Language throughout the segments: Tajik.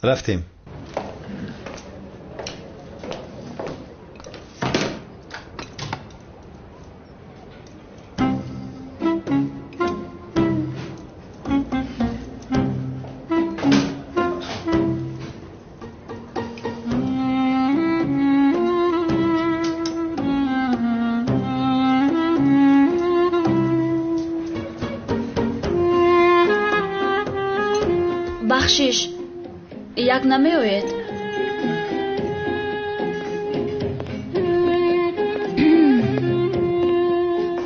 Рафтем. Бахшиш, як намеоед?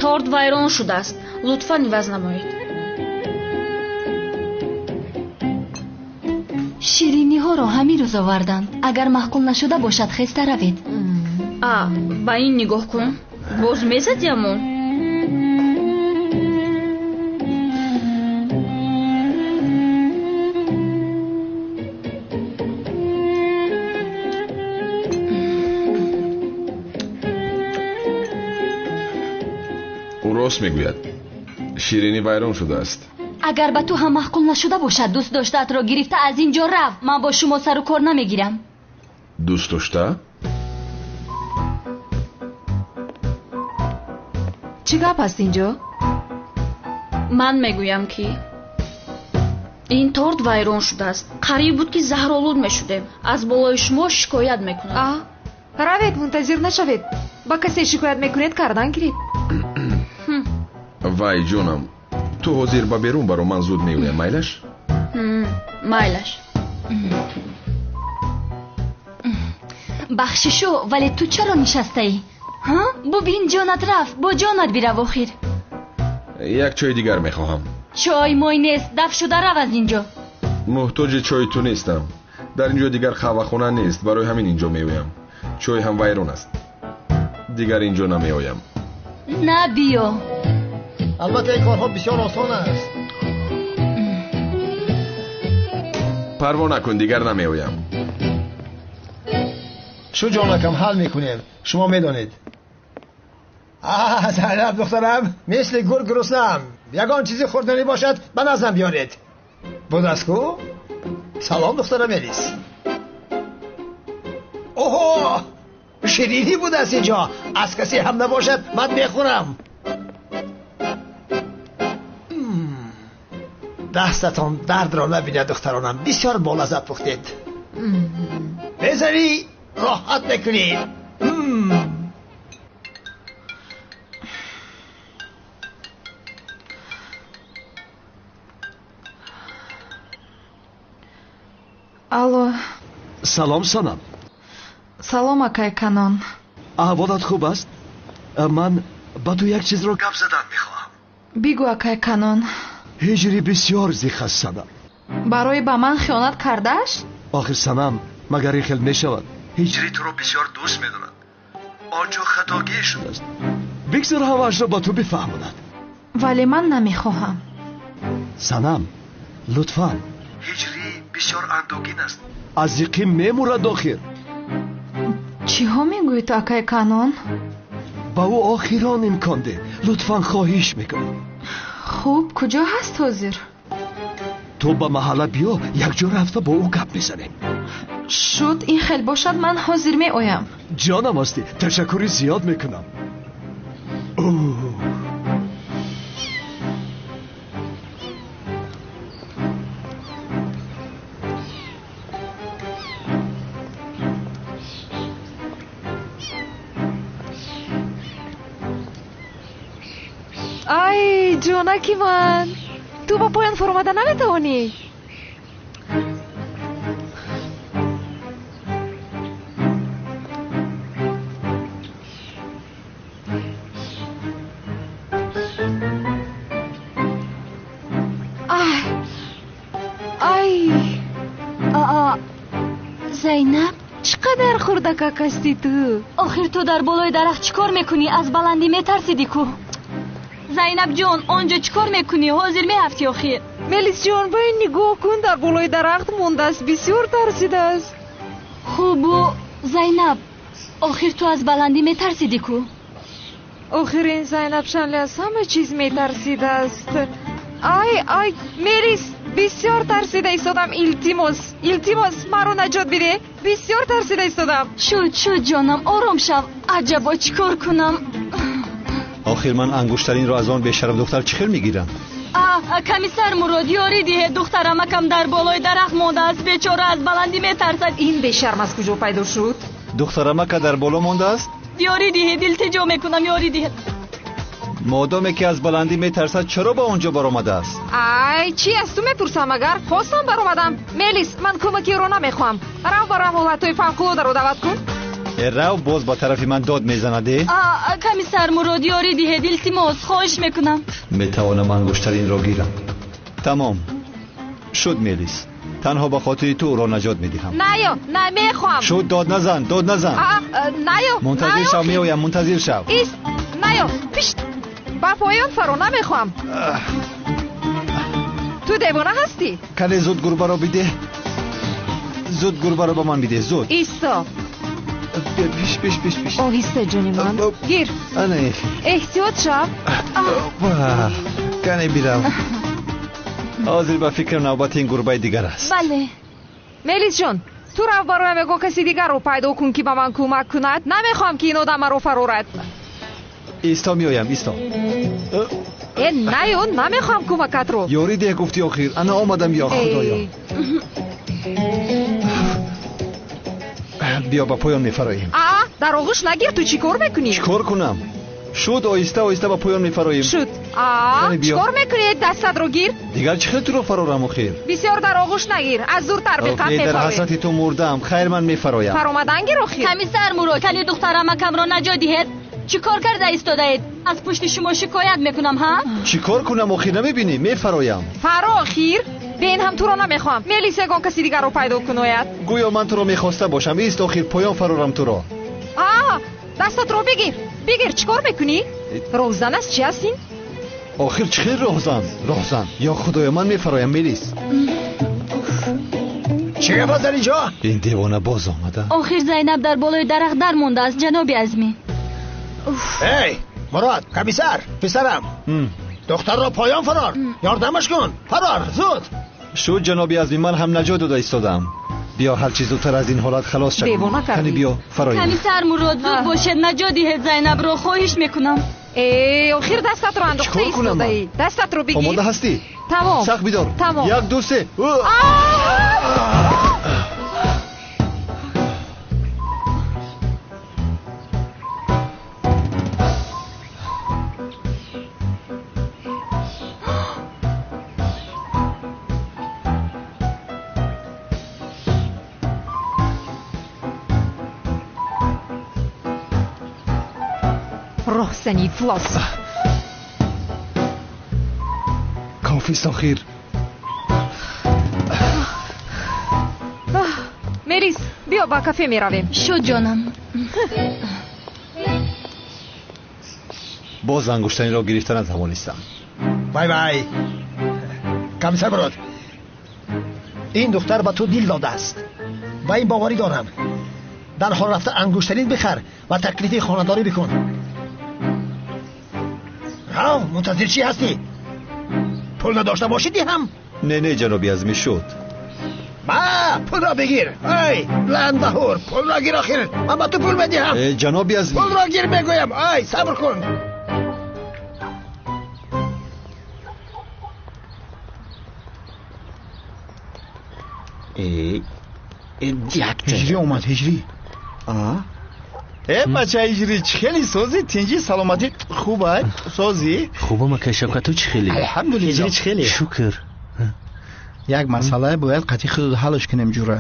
Торт вайрон шудааст, лутфан иваз намоед. Шириниҳоро ҳамин рӯз оварданд. Агар маъқул нашуда бошад, хеста равед. А, ба ин нигоҳ кун. Боз мезадиамон? Рост мегӯяд, ширинӣ вайрон шудааст. Агар ба ту ҳам маъқул нашуда бошад, дӯст доштаатро гирифта аз ин ҷо рав. Ман бо шумо сару кор намегирам. Дӯст дошта? Чӣ гап аст инҷо? Ман мегӯям, ки ин торт вайрон шудааст. Қариб буд, ки заҳролуд мешудем. Аз болои шумо шикоят мекунам. Равед, мунтазир нашавед. Ба касе шикоят мекунед, кардан гиред. Вай, ҷонам, ту ҳозир ба берун баро, ман зуд меоям, майлаш? Майлаш. Бахшишу, вале ту чаро нишастаӣ? Ҳа? Бубин, ҷонат рафт, бо ҷонат бирав охир. Як чойи дигар мехоҳам. Чой мой нест, даф шуда рав аз инҷо. Муҳтоҷи чойи ту нестам. Дар инҷо дигар қаҳвахона нест, барои ҳамин инҷо меоям. Чой ҳам вайрон аст. Дигар инҷо намеоям. На, биё. Албатта, ин корҳо бисёр осон аст. Парво накун, дигар намеоям. Шу ҷонакам, ҳал мекунем. Шумо медонед. Зайнаб духтарам, мисли гург гуруснаам. Ягон чизи хӯрданӣ бошад, ба наздам биёред. Будааст ку? Салом, духтарам Элис. Оҳо, ширинӣ будааст инҷо. Аз касе ҳам набошад, ман мехӯрам. Дастатон дардро набинад, духтаронам. Бисёр болаззат пухтед. Мезанӣ, роҳат мекунӣ. Алло. Салом, Санам. Салом, акай Канон. Аҳволат хуб аст? Ман ба ту як чизро гап задан мехоҳам. Бигӯ, акай Канон. Ҳиҷри бисёр зих аст, Санам. Барои ба ман хиёнат кардааш? Охир, Санам, магар ин хел мешавад? Ҳиҷри туро бисёр дӯст медорад. Он ҷо хатогӣ шудааст. Бигзор ҳамаашро ба ту бифаҳмонад. Вале ман намехоҳам. Санам, лутфан. Ҳиҷрӣ бисёр андӯгин аст. Аз зиқӣ мемурад охир. Чиҳо мегӯӣ ту, акай Канон? Ба ӯ охирон имкон деҳ. Лутфан, хоҳиш мекунам. Хуб, куҷо ҳаст ҳозир? Ту ба маҳалла биё, якҷо рафта бо ӯ гап мезанем. Шуд, ин хел бошад, ман ҳозир меоям. Ҷонам ҳастӣ, ташаккури зиёд мекунам. Ай, ҷонаки ман, ту ба поён фуромада наметавонӣ? Ай, ай, Зайнаб, чӣ қадар хурдакак ҳастӣ ту. Охир ту дар болои дарахт чӣ кор мекунӣ? Аз баландӣ метарсидӣ ку. Зайнаб ҷон, он ҷо чӣ кор мекунӣ? Ҳозир меафтӣ охир. Мелис ҷон, ба ин нигоҳ кун, дар болои дарахт мондааст, бисёр тарсидааст. Хубу Зайнаб, охир ту аз баландӣ метарсидӣ ку. Охир ин Зайнаб Шанли аз ҳама чиз метарсидааст. Ай, ай, Мелис, бисёр тарсида истодам, илтимос, илтимос, маро наҷот бидеҳ. Бисёр тарсида истодам. Шуд, шуд ҷонам, ором шав. Аҷабо, чӣ кор кунам? Охир ман ангуштаринро аз он бешараф духтар чӣ хел мегирам? Комиссар Мурод, ёрӣ диҳед, духтарамакам дар болои дарахт мондааст, бечора аз баландӣ метарсад. Ин бешарм аз куҷо пайдо шуд? Духтарамака дар боло мондааст? Ёрӣ диҳед, илтиҷо мекунам, ёрӣ диҳед. Модоме ки аз баландӣ метарсад, чаро ба он ҷо баромадааст? Ай, чӣ аз ту мепурсам агар? Хостам баромадам. Мелис, ман кӯмаки ӯро намехоҳам. Рав барам ҳолатҳои фавқулодаро даъват кун. Рав, боз ба тарафи ман дод мезанад. Комиссар Мурод, ёрӣ диҳед, илтимос, хоҳиш мекунам. Метавонам ангуштаринро гирам. Тамом шуд, Мелис, танҳо ба хотири ту ӯро наҷот медиҳам. Наё, намехоҳам. Шуд, дод назан, дод назан. Наё, мунтазир шав, меоям, мунтазир шав. Ист, наё, пишт, ба поён фаро, намехоҳам. Ту девона ҳастӣ? Кане зуд гурбаро бидеҳ, зуд гурбаро ба ман бидеҳ, зуд. Исто. Пиш, пиш, пиш, пиш. Оҳиста, ҷони ман. Гир. Ана. Эҳтиёт шав. Кане бирав. Ҳозир ба фикрам навбати ин гурбаи дигар аст. Бале. Мелис ҷон, ту рав бароям ягон каси дигарро пайдо кун, ки ба ман кӯмак кунад. Намехоҳам, ки ин одам маро фарорад. Исто, меоям, исто. Э, наё, намехоҳам кӯмакатро. Ёрӣ деҳ гуфтӣ охир. Ана омадам, ё худоё. Биё, ба поён мефароем. Аа, дар оғӯш нагир, ту чӣ кор мекунӣ? Чӣ кор кунам? Шуд, оҳиста оҳиста ба поён мефароем. Шуд. Аа, чӣ кор мекунӣ? Дастатро гир. Дигар чӣ хел туро фарорам охир? Бисёр дар оғӯш нагир, аз дуртар биқат мефароем. Дар ҳасрати ту мурдам, хайр, ман мефароям. Фаромадан гир охир. Комиссар Мурод, кали духтарамакамро наҷот диҳед. Чӣ кор карда истодаед? Аз пушти шумо шикоят мекунам, ҳа? Чӣ кор кунам охир, намебинӣ? Мефароям. Фаро охир. Бе ин ҳам туро намехоҳам. Мелис, ягон каси дигарро пайдо кунояд. Гӯё ман туро мехоста бошам. Ист охир, поён фарорам туро. Аа, дастатро бигир, бигир, чӣ кор мекунӣ? Роҳзан аст, чӣ аст ин? Охир чӣ хел роҳзан? Роҳзан, ё худоё, ман мефароям, Мелис. Чӣ гап аст дар ин ҷо? Ин девона боз омада. Охир Зайнаб дар болои дарахт дар мондааст, ҷаноби азмӣ. Эй, Мурод, комиссар, писарам, духтарро поён фарор, ёрдамаш кун, фарор, зуд. Шуд, ҷаноби азмӣ, ман ҳам наҷот дода истодам. Биё, ҳарчи зудтар аз ин ҳолат халос шавем. Девона кардӣ. Кани биё, фароем. Комиссар Мурод, зуд бошед, наҷот диҳед Зайнабро, хоҳиш мекунам. Э, охир дастатро андохта истодаӣ. Дастатро бигир. Омода ҳастӣ? Тамом. Сахт бидор. Тамом. Як, ду, се. Роҳзани ифлос. Кофист охир. Мелис, биё, ба кафе меравем. Шуд, ҷонам. Боз ангуштаниро гирифта натавонистам. Вай, вай, комиссар Мурод, ин духтар ба ту дил додааст ва ин боварӣ дорам. Дарҳол рафта ангуштарин бихар ва таклифи хонадорӣ бикун. Рав, мунтазир чӣ ҳастӣ? Пул надошта бошӣ диҳам. Не, не, ҷаноби азмӣ, шуд. Ба, пулро бигир. Ай, ландаҳур, пулро гир охир, ман ба ту пул медиҳам. Ҷаноби азмӣ, пулро гир мегӯям. Ай, сабр кун. Ҳиҷрӣ омад, ҳиҷрӣ. Э, бача ҳиҷрӣ, чӣ хели созӣ? Тинҷӣ, саломатӣ хуб ай? Созӣ? Хубам, ака Шавкат, ту чӣ хели? Алҳамдулилло. Ҳиҷрӣ чӣ хели? Шукр. Як масъалае бояд қатъи худ ҳаллш кунем, ҷура.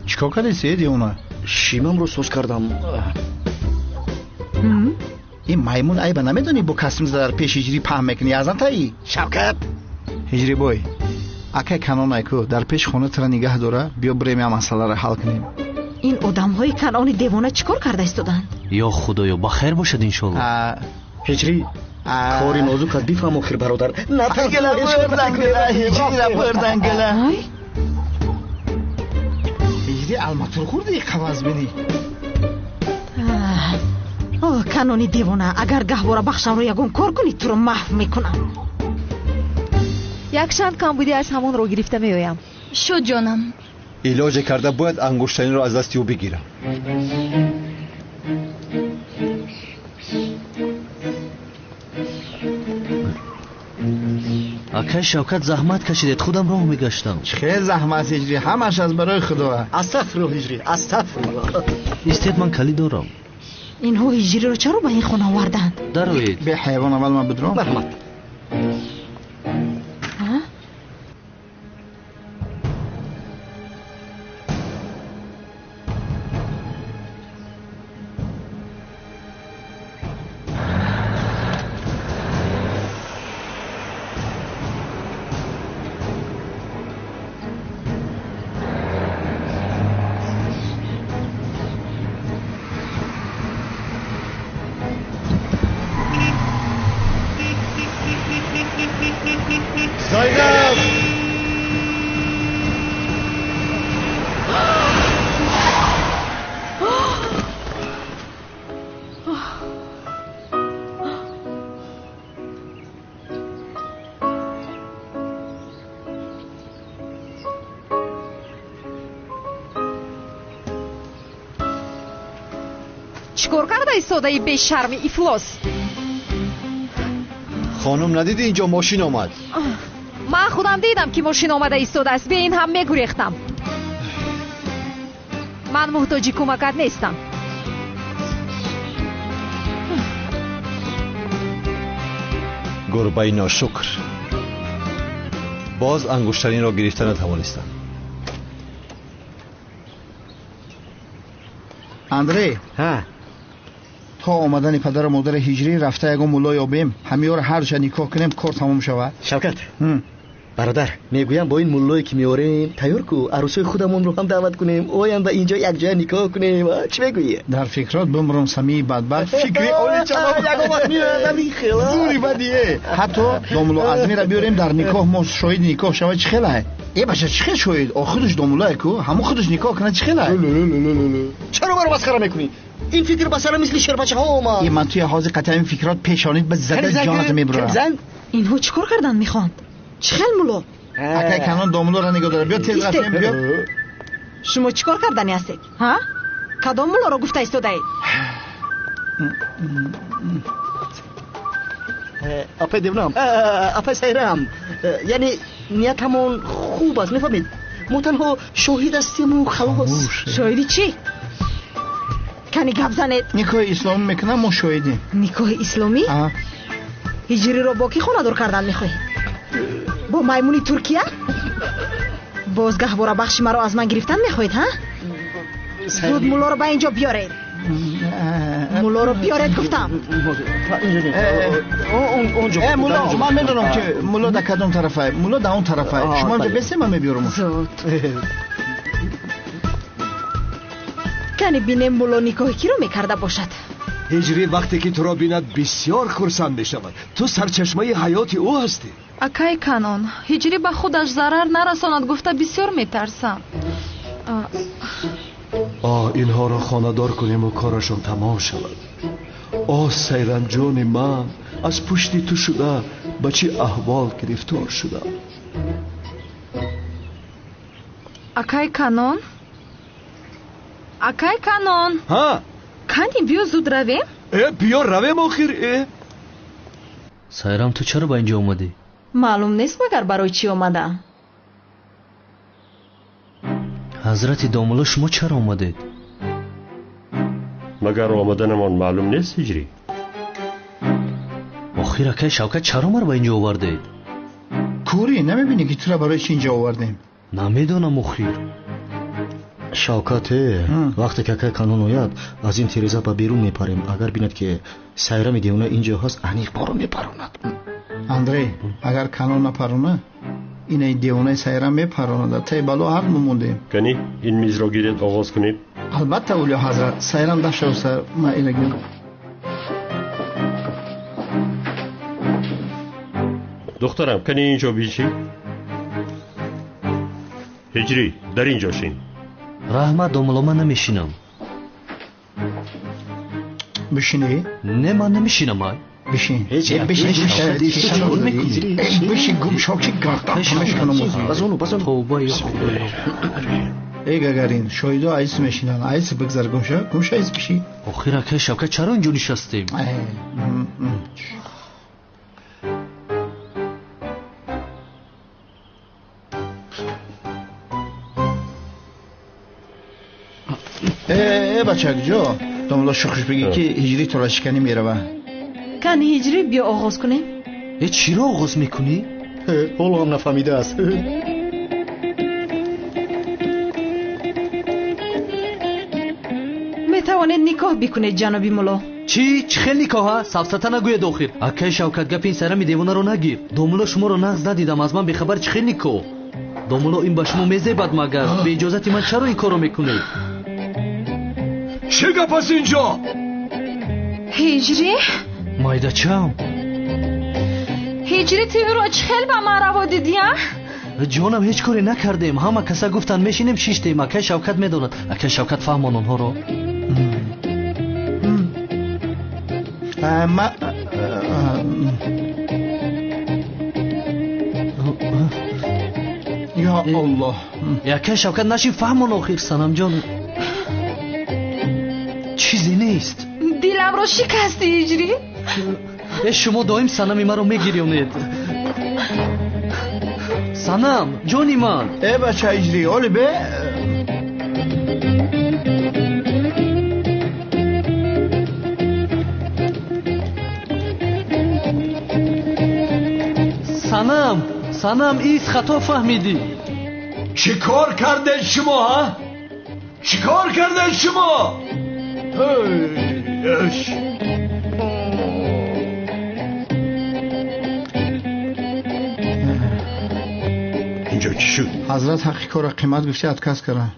Чӣ кор кардеси, э девона? Шимамро соз кардам. Ин маймун айба намедонӣ, бо касм дар пеши ҳиҷрӣ паҳн мекунӣ, аз натаӣ? Шавкат. Ҳиҷрӣ бой. Акай Канон айку дар пеши хона тура нигаҳ дора, биё бирем я масъаларо ҳал кунем. Ин одамҳои Канони девона чӣ кор карда истоданд? Ё худоё, ба хайр бошад иншолло. Ҳиҷрӣ, кори нозук аст, бифаҳм охир бародар. Ҳиҷрӣ алматур хӯрди қаваз бинӣ. О, Канони девона, агар гаҳвора бахшамро ягон кор кунӣ, туро маҳв мекунам. Якчанд камбудӣ аз ҳамонро гирифта меоям. Шуд ҷонам. Илоҷе карда бояд ангуштаниро аз дасти ӯ бигирам. Акай Шавкат, заҳмат кашидед, худам роҳ мегаштам. Чӣ хел заҳмат ҳиҷрӣ, ҳамаш аз барои худо. Астағфируллоҳ ҳиҷрӣ, астағфируллоҳ. Истед, ман калид дорам. Инҳо ҳиҷриро чаро ба ин хона оварданд? Дароед. Бе ҳайвон аввал ман бидром. Марҳамат. Зайнаб! Чӣ кор карда истодаи бешарми ифлос? Хонум, надидӣ инҷо мошин омад? Ман худам дидам, ки мошин омада истодааст. Бе ин ҳам мегурехтам. Ман муҳтоҷи кӯмакат нестам. Гурбаи ношукр, боз ангуштариро гирифта натавонистам. Андрей, то омадани падару модари ҳиҷрӣ рафта ягон мулло ёбем, ҳамиёро ҳарча никоҳ кунем, кор тамом шавад. Шавкат, бародар, мегӯям бо ин муллое ки меорем, тайёр ку арӯсои худамонро ҳам даъват кунем, оянд ба инҷо якҷоя никоҳ кунем. Чӣ мегӯӣ? Дар фикрот бимрум, самии бадбахт. Фикри оличалоб зури бадие. Ҳатто домулло Азмира биёрем дар никоҳ, мо шоҳиди никоҳ шавад, чӣ хелай? Э баша, чӣ хел шоҳид? О худаш домуллое ку, ҳамон худаш никоҳ кунад, чӣ хелай? Чаро маро масхара мекунӣ? Ин фикр ба сарам мисли шербачаҳо омад. Э ман туя ҳозир қатъи ин фикрот пешонид ба зада ҷонат мебурам. Инҳо чӣ кор кардан мехоҳанд? Чӣ хел мулло? Акай Канон домуллоро нигоҳ дорад. Биё тез рафтем, биё. Шумо чӣ кор кардани ҳастед? Ҳа? Кадом муллоро гуфта истодаед? Апай девонам, апай Сайрам, яъне ниятамон хуб аст, мефаҳмед? Мо танҳо шоҳид ҳастему халос. Шоҳиди чӣ? Кани гап занед. Никоҳи исломӣ мекунам, мо шоҳидем. Никоҳи исломӣ? Ҳиҷриро бо кӣ хонадор кардан мехоҳед? Бо маймуни Туркия? Боз гаҳвора бахши маро аз ман гирифтан мехоҳед, ҳа? Зуд муллоро ба инҷо биёред. Муллоро биёред гуфтам. Мулло, ман медонам ки мулло дар кадом тарафае. Мулло дар он тарафае. Шумо инҷо бесте, ман мебиёрам. Зуд. Кани бинем мулло никоҳи киро мекарда бошад. Ҳиҷрӣ вақте ки туро бинад бисёр хурсанд мешавад. Ту сарчашмаи ҳаёти ӯ ҳастӣ. Акай Канон, ҳиҷрӣ ба худаш зарар нарасонад гуфта бисёр метарсам. Оҳ, инҳоро хонадор кунему корашон тамом шавад. Оҳ, Сайрамҷони ман, аз пушти ту шуда ба чӣ аҳвол гирифтор шудам. Акай Канон, акай Канон. Ҳа? Кани биё зуд равем. Э, биё равем охир, э. Сайрам, ту чаро ба инҷо омадӣ? Маълум нест, магар барои чӣ омадаам. Ҳазрати домулло, шумо чаро омадед? Магар омаданамон маълум нест, ҳиҷрӣ? Охир акай Шавкат, чаро маро ба инҷо овардед? Кӯрӣ, намебинӣ ки тура барои чӣ инҷо овардем? Намедонам охир. Шавкат, вақте ки акай Канон ояд, аз ин тиреза ба берун мепарем. Агар бинад ки Сайрами девона инҷо ҳаст, аниқ моро мепаронад. Андрей, агар Канон напарона, Инаи девонаи Сайрам мепаронад. Таи бало ҳар мо мондем. Кани ин мизро гиред, оғоз кунем. Албатта, Улё ҳазрат. Сайрам даф шав, ма ира гирам. Духтарам, кани инҷо бишин. Ҳиҷрӣ, дар инҷо шин. Раҳмат, домулло, ман намешинам. Бишинӣ? Не, ман намешинам. Ай, бишин, бишин, бишин, гум шав, ки гардан мешканам. Тавба, ё Худоё! Эй Гагарин, шоҳидо айс мешинанд, айс бигзар, гумша, гумша, айс бишин. Охир, акай Шавкат, чаро инҷо нишастем? Э, бача, куҷо? Домулло, шӯхиш бигӣ, ки Ҳиҷрӣ толашиканӣ мерава. Кани, Ҳиҷрӣ, биё оғоз кунем. Э, чиро оғоз мекунӣ? Ҳоло ҳам нафаҳмидааст. Метавонед никоҳ бикунед, ҷаноби мулло. Чӣ? Чӣ хел никоҳа? Сафсата нагӯед охир. Акай Шавкат, гапи ин Сайрами девонаро нагир. Домулло, шуморо нағз надидам, аз ман бехабар чӣ хел никоҳ? Домулло, ин ба шумо мезебад магар? Бе иҷозати ман чаро ин корро мекунед? Чӣ гап аст инҷо? Ҳиҷрӣ. Майдачам. Ҳиҷрӣ, ту ӯро чӣ хел ба ман раво дидӣ, а? Ҷонам, ҳеҷ коре накардем. Ҳама каса гуфтанд, мешинем, шиштем. Акай Шавкат медонад. Акай Шавкат, фаҳмон онҳоро. Ма ё Аллоҳ! Акай Шавкат, нашин, фаҳмон охир. Санамҷон, чизе нест. Диламро шикасти, Ҳиҷрӣ. Э, шумо доим санами маро мегирёнед. Санам, ҷони ман. Э, бача Ҳиҷрӣ, оли бе. Санам, Санам, ис, хато фаҳмидӣ. Чӣ кор кардед шумо, ҳа? Чӣ кор кардед шумо? Ш. Инҷо чӣ шуд? Ҳазрат ҳаққи корро қимат гуфти, отказ карданд.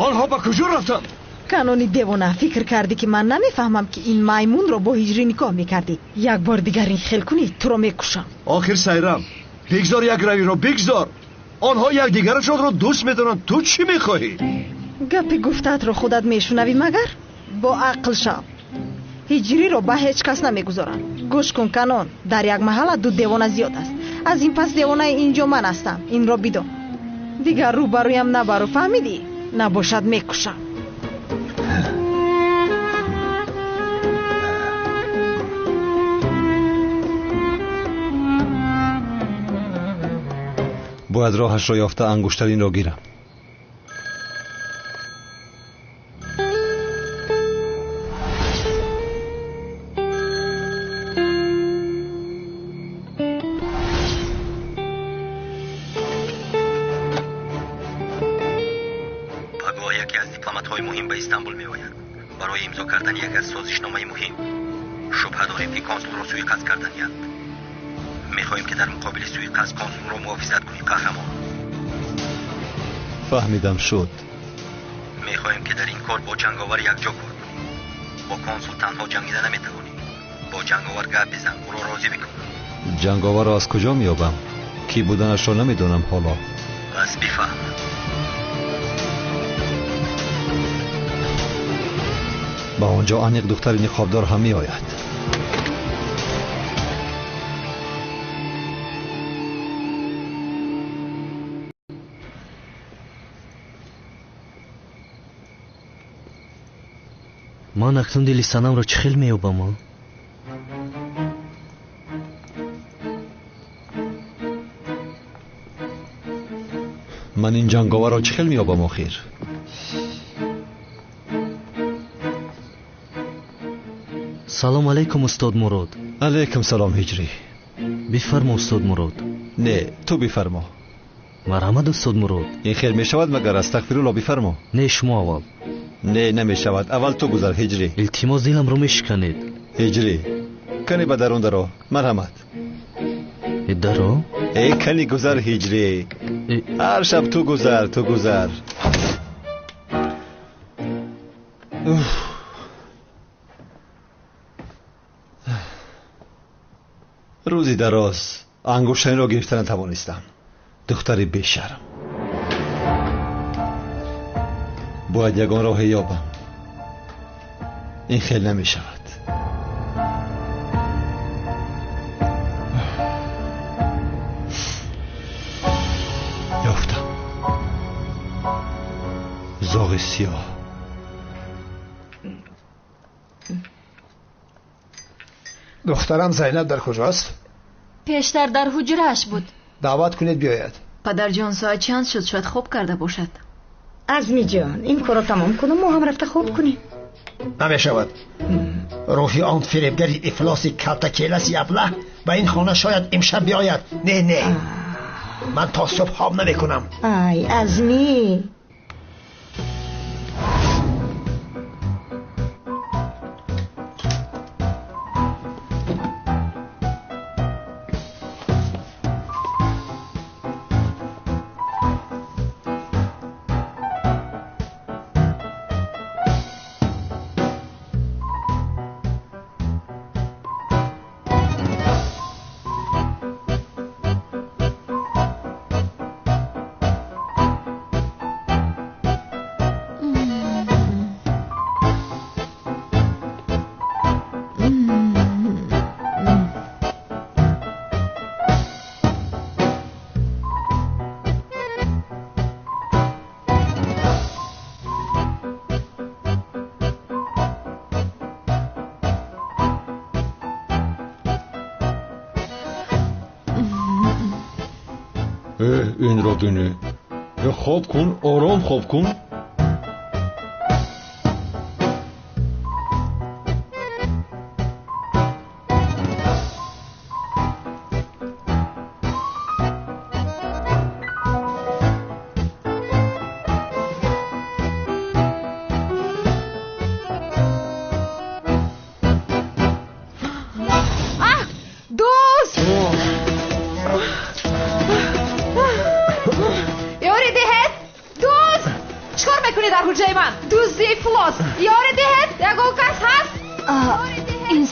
Онҳо ба куҷо рафтанд? Канони девона, фикр кардӣ, ки ман намефаҳмам, ки ин маймунро бо Ҳиҷрӣ никоҳ мекардӣ? Як бор дигар ин хел кунӣ, туро мекушам. Охир, Сайрам, бигзор, як равиро бигзор. Онҳо якдигарашонро дӯст медоранд, ту чӣ мехоҳӣ? Гапи гуфтаатро худат мешунавӣ магар? Бо ақл шав. Ҳиҷриро ба ҳеҷ кас намегузоранд. Гӯш кун, Канон, дар як маҳалла ду девона зиёд аст. Аз ин пас девонаи ин ҷо ман ҳастам, инро бидон. Дигар рӯ ба рӯям набару, фаҳмидӣ? Набошад, мекушам. Бояд роҳашро ёфта ангуштаринро гирам. Пагоҳ яке аз дипломатҳои муҳим ба Истанбул меояд барои имзо кардани як аз созишномаи муҳим. Шубҳа дорем, ки консулро суиқасд карданианд. Мехоҳем, ки дар муқобили суиқасд консулро муҳофизат кунӣ, қаҳрамон. Фаҳмидам, шуд. Мехоҳем, ки дар ин кор бо Ҷанговар якҷо кор кунӣ. Бо консул танҳо ҷангида наметавонӣ. Бо Ҷанговар гап бизан, ӯро розӣ бикун. Ҷанговарро аз куҷо меёбам? Кӣ буданашро намедонам ҳоло. Пас бифаҳм. Ба он ҷо аниқ духтари ниқобдор ҳам меояд. Ман акнун дили Санамро чӣ хел меёбам? А, Ман ин ҷанговарро чӣ хел меёбам охир? Салом алайкум, устод Мурод. Алайкум салом, Ҳиҷрӣ. Бифармо, устод Мурод. Не, ту бифармо. Марҳамат, устод Мурод. Ин хел мешавад магар? Астағфирулло, бифармо. Не, шумо аввал. Не, намешавад, аввал ту гузар, Ҳиҷрӣ. Илтимос, диламро мешиканед. Ҳиҷрӣ, кане ба дарун даро, марҳамат. Даро? Э, кани гузар, Ҳиҷрӣ. Ҳар шаб ту гузар, ту гузар. Рӯзи дароз ангуштаниро гирифта натавонистам. Духтари бешарм. Бояд ягон роҳе ёбам. Ин хел намешавад. Ёфтам. Зоғи сиёҳ. Духтарам Зайнаб дар куҷост? Пештар дар ҳуҷрааш буд. Даъват кунед биёяд. Падарҷон, соат чанд шуд? Шояд хоб карда бошад. Азмиҷон, ин корро тамом кунам, мо ҳам рафта хоб кунем. Намешавад. Рӯҳи он фиребгари ифлоси калтакеласи аблаҳ ба ин хона шояд имшаб биёяд. Не, не, ман то субҳ хоб намекунам. Ай, Азмӣ. Инро бинӣ. Хоб кун, ором хоб кун.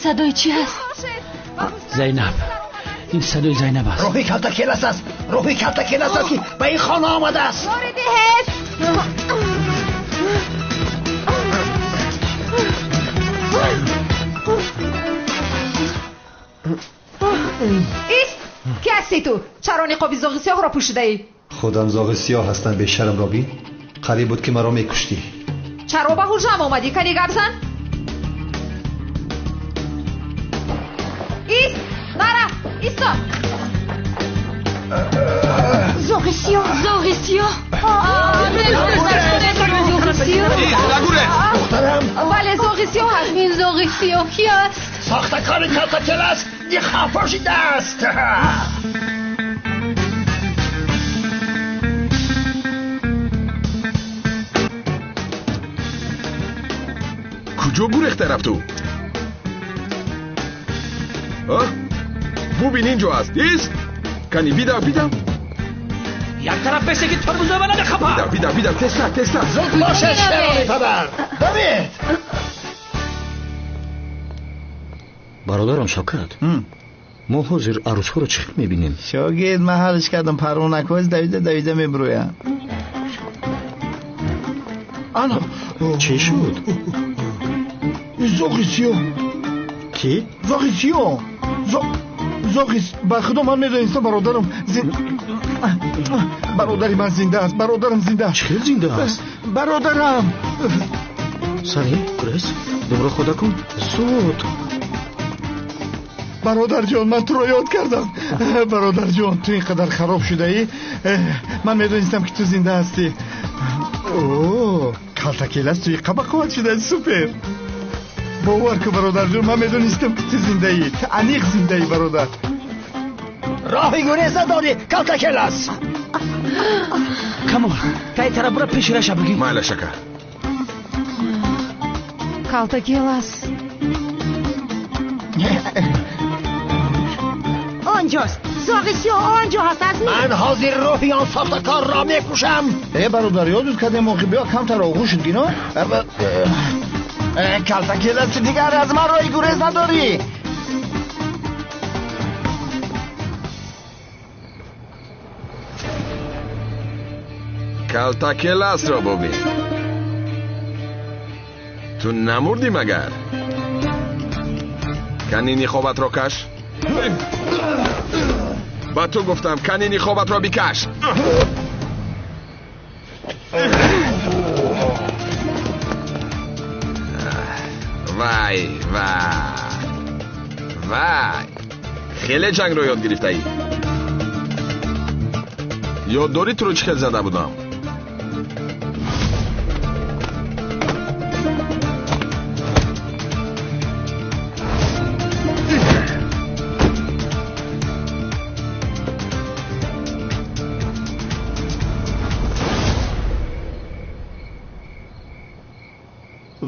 Садои чӣ ҳаст? Зайнаб. Ин садои Зайнаб аст. Рӯҳи калтакелас аст. Рӯҳи калтакелас аст, ки ба ин хона омадааст. Ёри диҳед. Ист! Ки ҳастӣ ту? Чаро ниқоби зоғи сиёҳро пӯшидаӣ? Худам зоғи сиёҳ ҳастам, бешарм робӣ. Қариб буд, ки маро мекуштӣ. Чаро ба ҳуҷрам омадӣ? Кани гап зан? Ист! Нара! Исто! Зоғи сиёҳ! Зоғи сиёҳ! Духтарам! Бале, зоғи сиёҳ аст. Ин зоғи сиёҳ ки аст? Сохтакори калтакелас ниқоб пӯшидааст. Куҷо гурехта рафту? Бубин, инҷо аст. Ист! Кани бидав, бидав. Як тараф бесе, ки тормоза ба намехапа. Бидав, бидав, бидав, тезтар, тезтар. Зуд бошед, шерони падар. Давид! Бародарам Шавкат, мо ҳозир арӯсҳоро чӣ хел мебинем? Шогирд, ман ҳалш кардам, парвонакҳоз давида давида мебурӯянд. Ана! Чӣ шуд? Зоғи сиёҳ. Кӣ? Зоғи сиёҳ. Зоғи, ба худо ман медонистам, бародарам бародари ман зинда аст, бародарам зинда аст. Чӣ хел зинда аст? Бародарам. Сари, гурез, думро хода кун. Зуд. Бародарҷон, ман туро ёд кардам. Бародарҷон, ту ин қадар хароб шудаӣ. Ман медонистам, ки ту зинда ҳастӣ. О, калтакелас туи қабақувват шуда, супер. Бовар кун, бародарҷон, ман медонистам, ки ту зиндаӣ. Ту аниқ зиндаӣ, бародар. Роҳи гурез надорӣ, калтакелас. Камол, тай тараф бура, пеши раша бигир. Майлаш, ака. Калтакелас. Онҷост. Зоғи сиёҳ он ҷо ҳаст, Азми. Ман ҳозир рӯҳи он сохтакорро мекушам. Э бародар, ёдут кардем охи, биё камтар оғӯшат гино. Калтакелас, ту дигар аз ман роҳи гурез надорӣ. Калтакеласро бубин. Ту намурдӣ магар? Кани ниқобатро каш. Ба ту гуфтам, кани ниқобатро бикаш. Вай, вай, вай, хеле ҷангро ёд гирифтаӣ. Ёд дорӣ туро чӣ хел зада будам?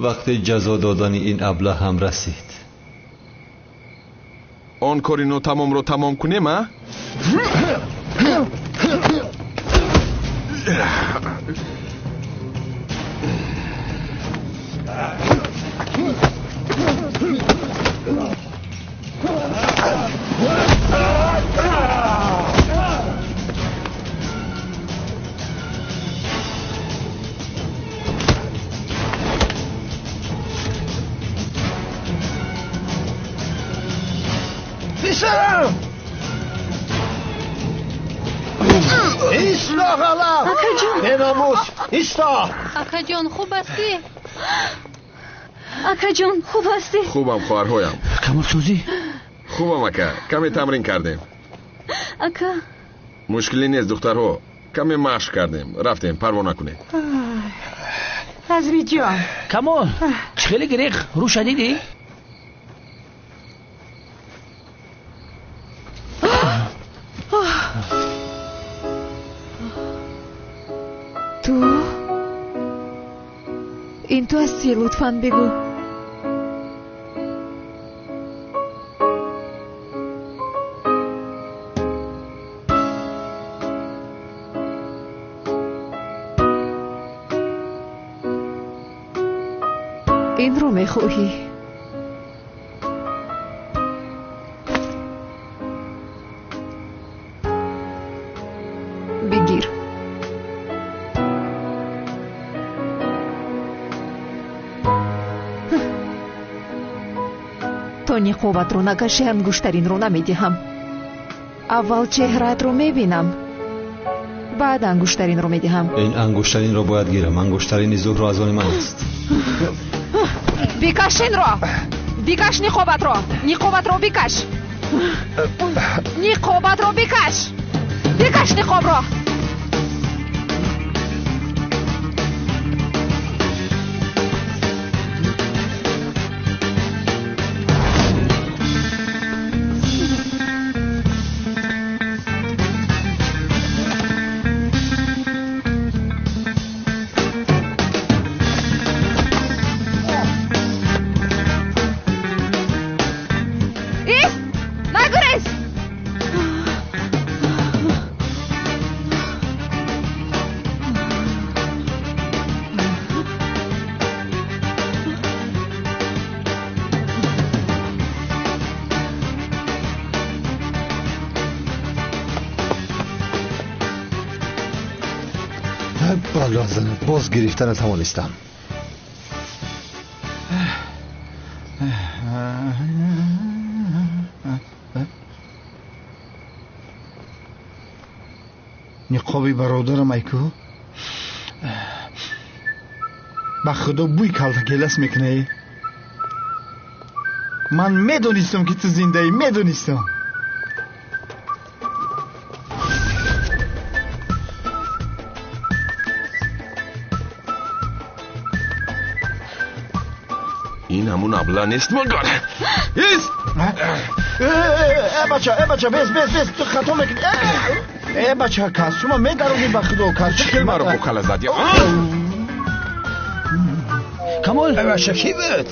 Вақти ҷазо додани ин аблаҳ ҳам расид. Он кори нотамомро тамом кунем, а? Писарам! Исто, ғалаф! Акаҷон! Беномус, исто! Акаҷон, хуб ҳастӣ? Акаҷон, хуб ҳастӣ? Хубам, хоҳарҳоям. Камолсозӣ? Хубам, ака. Каме тамрин кардем. Ака. Мушкиле нест, духтарҳо. Каме машқ кардем. Рафтем, парво накунед. Азмиҷон. Камол, чӣ хеле гирех? Рӯша дидӣ? Ту? Ин ту ҳастӣ, лутфан бигӯ. Инро мехоҳӣ? Бигир. То ниқобатро накашӣ, ангуштаринро намедиҳам. Аввал чеҳраатро мебинам, баъд ангуштаринро медиҳам. Ин ангуштаринро бояд гирам. Ангуштарини Зуҳро аз они ман аст. Бикаш инро! Бикаш ниқобатро! Ниқобатро бикаш! Ниқобатро бикаш! Бикаш ниқобро! Ист! Нагурез! Бало занад, боз гирифта натавонистам. Ниқоби бародарам айку, ба худо бӯй калтакелас мекунае. Ман медонистам, ки ту зиндаӣ, медонистам. Ин ҳамун абла нест магар? Ист! Э бача, э бача, бес, бес, бес, ту хато мекунӣ. Э бача, костюма медаронӣ, ба худо, Чӣ хел маро бо кала задӣ? Камол! Бача, кӣ буд?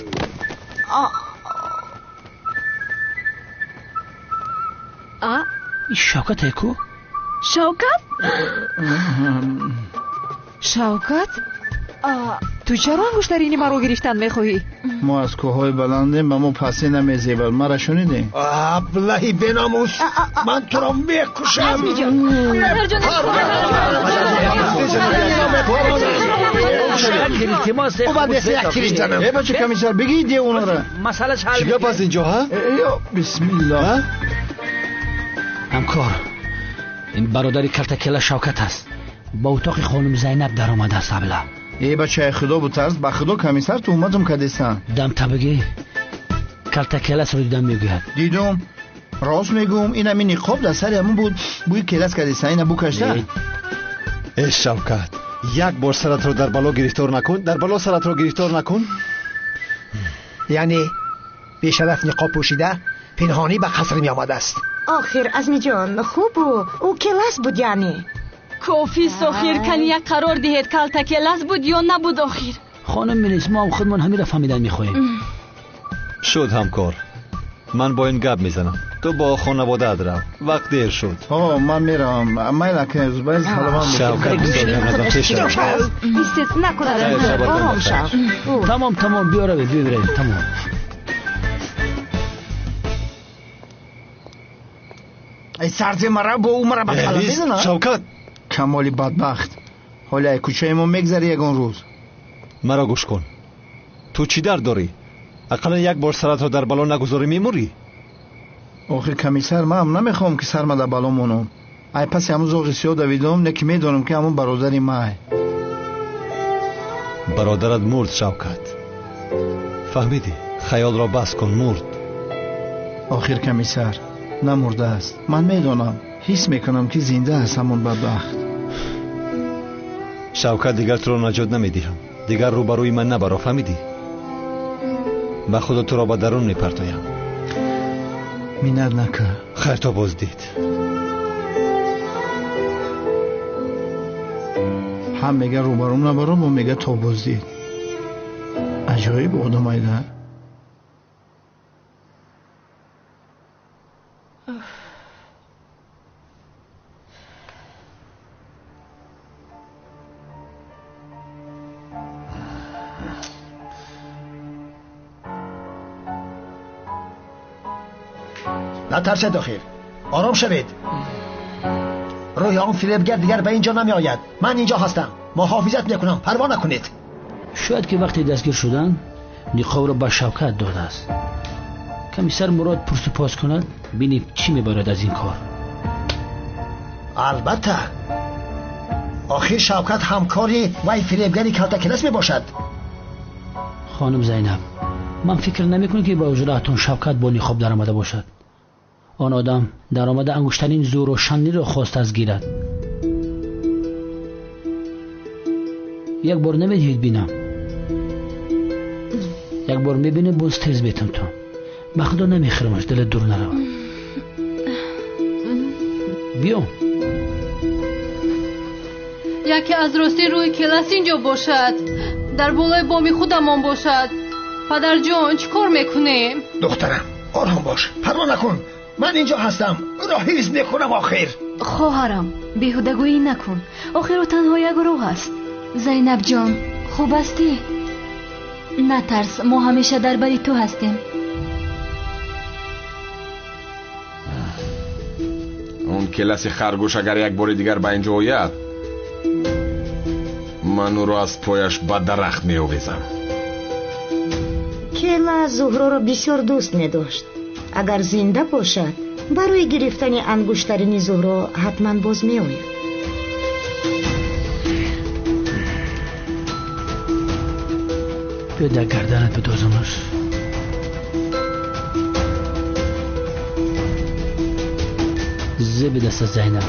А? Ин Шавкат ку? Шавкат? Шавкат? Ту чаро ангуштарини маро гирифтан мехоҳӣ? Мо аз кӯҳҳои баландем, ба мо пастӣ намезебад. Мара шунидӣ? Аблаҳи беномус, ман туро мекушам. Э бача комиссар, бигӣ девонара. Масъалаш ҳал. Чӣ гап аст инҷо, ҳа? Бисмиллоҳ. Ҳамкор, ин бародари калтакела Шавкат аст. Ба утоқи хонум Зайнаб даромадааст абла. Э бачаи худо бутарс, ба худо комиссар туҳматам кардесан. Дам табигӣ калтакеласро дидам мегӯяд. Дидум. Рост мегӯм, ин ҳамин ниқоб дар сари ҳамун буд, бӯи келас кардесан, ина бу кашта. Э Шавкат, як бор саратро дар бало гирифтор накун, дар бало саратро гирифтор накун. Яъне бешараф ниқоб пӯшида пинҳонӣ ба қаср меомадааст. Охир Азмиҷон, хубу ӯ келас буд яъне. Кофист охир, кани як қарор диҳед, калтакелас буд ё набуд охир? Хонум милис, мо ҳам худмон ҳаминро фаҳмидан мехоҳем. Шуд ҳамкор, ман бо ин гап мезанам. Ту бо хонаводаат рав, вақт дер шуд. Ҳо, ман меравам. Майла зубайр, саломат. Шавкат, бисёр гап назан, пеш рав. Истед, накунад, ором шав. Тамом, тамом, биё равед, биё равед, тамом. Ай сарзе мара бо ӯ мара ба кала мезанад. Шавкат! Камоли бадбахт, ҳоли ай кӯчаи мо мегзари ягон рӯз. Маро гӯш кун, ту чӣ дард дорӣ? Ақаллан як бор саратро дар бало нагузорӣ мемурӣ. Охир комиссар, ман намехоҳам ки сарма дар бало монам. Ай паси ҳамун зоғи сиёҳ давидам, не ки медонам ки ҳамун бародари май. Бародарат мурд, Шавкат, фаҳмидӣ? Хаёлро бас кун, мурд. Охир комиссар, намурдааст. Ман медонам, ҳис мекунам ки зинда аст ҳамун бадбахт. Шавкат, дигар туро наҷот намедиҳам. Дигар рӯбарӯи ман набаро, фаҳмидӣ? Ба худо туро ба дарун мепартоям. Миннат накард. Хайр, то боздид. Ҳам мега рӯбарӯм набаро, бо мега то боздид. Аҷоиб одамайда. натарсед охир, ором шавед. Рӯҳи он фиребгар дигар ба инҷо намеояд. Ман инҷо ҳастам, муҳофизат мекунам, парво накунед. Шояд ки вақте дастгир шудан ниқобро ба Шавкат додааст. Комиссар Мурод пурсупос кунад, бинем чӣ мебарад аз ин кор. Албатта, охир Шавкат ҳамкори вай фиребгари калтакелас мебошад. Хонум Зайнаб, ман фикр намекунам ки ба ҳуҷраатон Шавкат бо ниқоб даромада бошад. Он одам даромада ангуштарин зӯру шанниро хостааст гирад. Як бор намедиҳед бинам? Як бор мебинем, боз тез метам ту. Ба худо намехӯрамаш, дилат дур наравад. Биё. Яке аз рости рӯи келас инҷо бошад, дар болои боми худамон бошад. Падарҷон, чӣ кор мекунем? Духтарам, ором бош, парво накун. Ман инҷо ҳастам, ӯро ҳифз мекунам охир. Хоҳарам, беҳудагӯӣ накун. Охир ӯ танҳо як рӯҳ аст. Зайнабҷон, хуб ҳастӣ? Натарс, мо ҳамеша дар бари ту ҳастем. Он келаси харгӯш агар як бори дигар ба инҷо ояд, ман ӯро аз пояш ба дарахт меовезам. Келас Зуҳроро бисёр дӯст медошт. Агар зинда бошад, барои гирифтани ангуштарини Зуҳро ҳатман боз меояд. Биё дар гарданат бидозамаш. Зеби даста Зайнаб.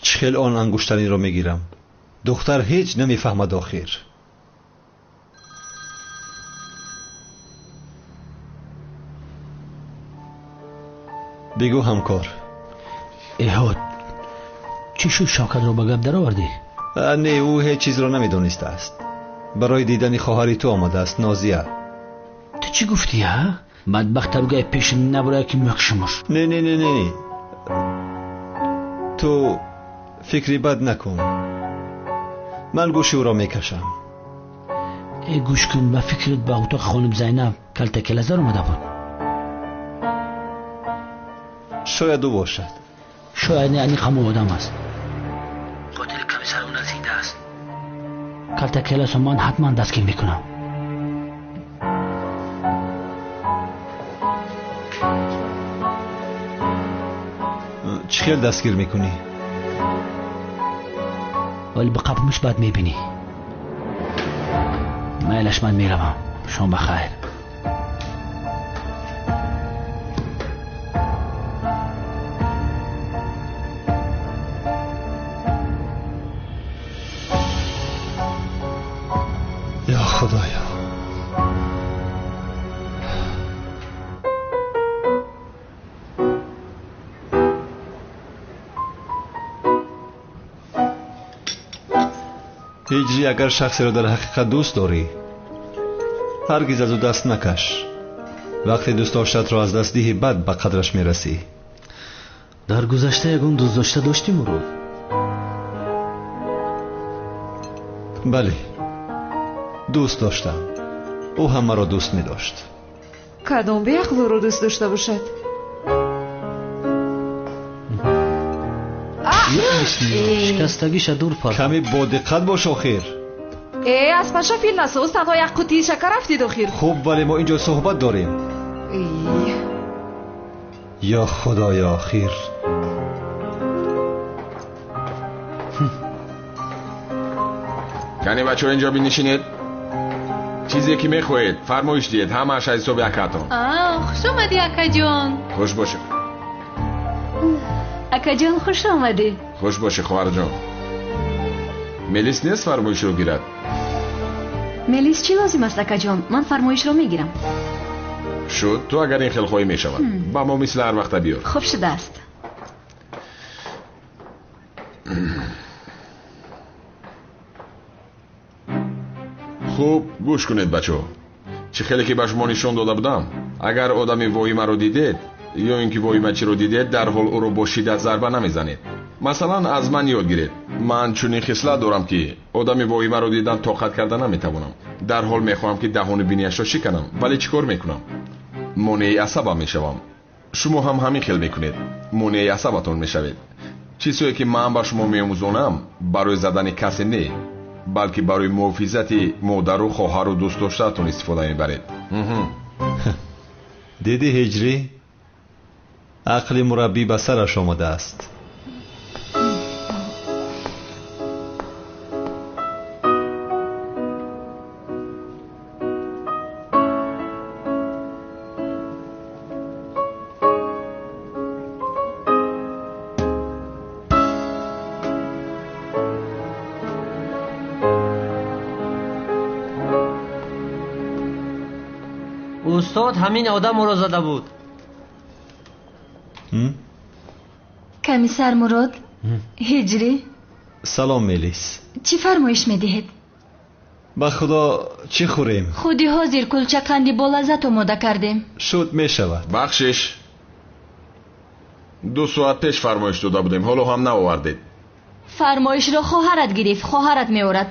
Чӣ хел он ангуштариро мегирам? Духтар ҳеҷ намефаҳмад охир. Бигӯ ҳамкор. Эҳод, чӣ шуд Шавкатро ба гап даровардӣ? Не, ӯ ҳеҷ чизро намедонистааст. Барои дидани хоҳари ту омадааст, Нозия. Ту чӣ гуфтӣ, ҳа? Бадбахта бигӯяй пешим набурая ки мекушамаш. Не, не, не, не, ту фикри бад накун. Ман гӯши ӯро мекашам. Э, гӯш кун, ба фикрит ба утоқи хоним Зайнаб калтакелас даромада буд? Шояд ӯ бошад. Шояд не, аниқ ҳамон одам аст. Қотили комиссар ӯ наздикда аст. Калтакеласо ман ҳатман дастгир мекунам. Чӣ хел дастгир мекунӣ? Вале ба қапмуш баъд мебинӣ. Майлаш, ман меравам. Шом ба хайр. Ё Худоё! Ҳиҷрӣ, агар шахсеро дар ҳақиқат дӯст дорӣ, ҳаргиз аз ӯ даст накаш. Вақте дӯстдоштаатро аз даст диҳӣ, баъд ба қадраш мерасӣ. Дар гузашта ягон дӯстдошта доштӣ, Мурод? Бале, дӯст доштам. Ӯ ҳам маро дӯст медошт. Кадом беақлуро дӯст дошта бошад? Шикастагиша дур пар. Каме бодиққат бош охир. Э, аз паша фил насоз, танҳо як қутии шакар афтид охир. Хуб, вале мо инҷо суҳбат дорем. Ё Худоё, охир. Кани бачаҳо, инҷо бинишинед. Чизе ки мехоҳед фармоиш диҳед, ҳамааш аз ҳисоби акаатон. Хуш омадӣ, акаҷон. Хуш бошед. Акаҷон, хуш омадӣ. Хуш бошӣ, хоҳарҷон. Мелис нест фармоишро гирад? Мелис, чӣ лозим аст, акаҷон? Ман фармоишро мегирам. Шуд, ту агар ин хел хоҳӣ мешавад. Ба мо мисли ҳар вақта биёр. Хуб шудааст. Хуб, гӯш кунед, бачаҳо. Чӣ хеле ки ба шумо нишон дода будам, агар одами воҳимаро дидед ё ин ки воҳимачиро дидед, дарҳол ӯро бо шиддат зарба намезанед. Масалан, аз ман ёд гиред. Ман чунин хислат дорам, ки одами воҳимаро дидан тоқат карда наметавонам. Дарҳол мехоҳам, ки даҳону биниашро шиканам, вале чӣ кор мекунам? Монеи асабам мешавам. Шумо ҳам ҳамин хел мекунед, монеи асабатон мешавед. Чизҳое ки ман ба шумо меомӯзонам, барои задани касе не, балки барои муҳофизати модару хоҳару дӯстдоштаатон истифода мебаред. Дидӣ, Ҳиҷрӣ, ақли мураббӣ ба сараш омадааст. Устод ҳамин одам ӯро зада буд. Комиссар Мурод, Ҳиҷрӣ. Салом, Мелис. Чӣ фармоиш медиҳед? Ба Худо, чӣ хӯрем? Худи ҳозир кулчақанди болаззат омода кардем. Шуд, мешавад. Бахшиш, 2 соат пеш фармоиш дода будем, ҳоло ҳам наовардед. Фармоишро хоҳарат гирифт, хоҳарат меорад.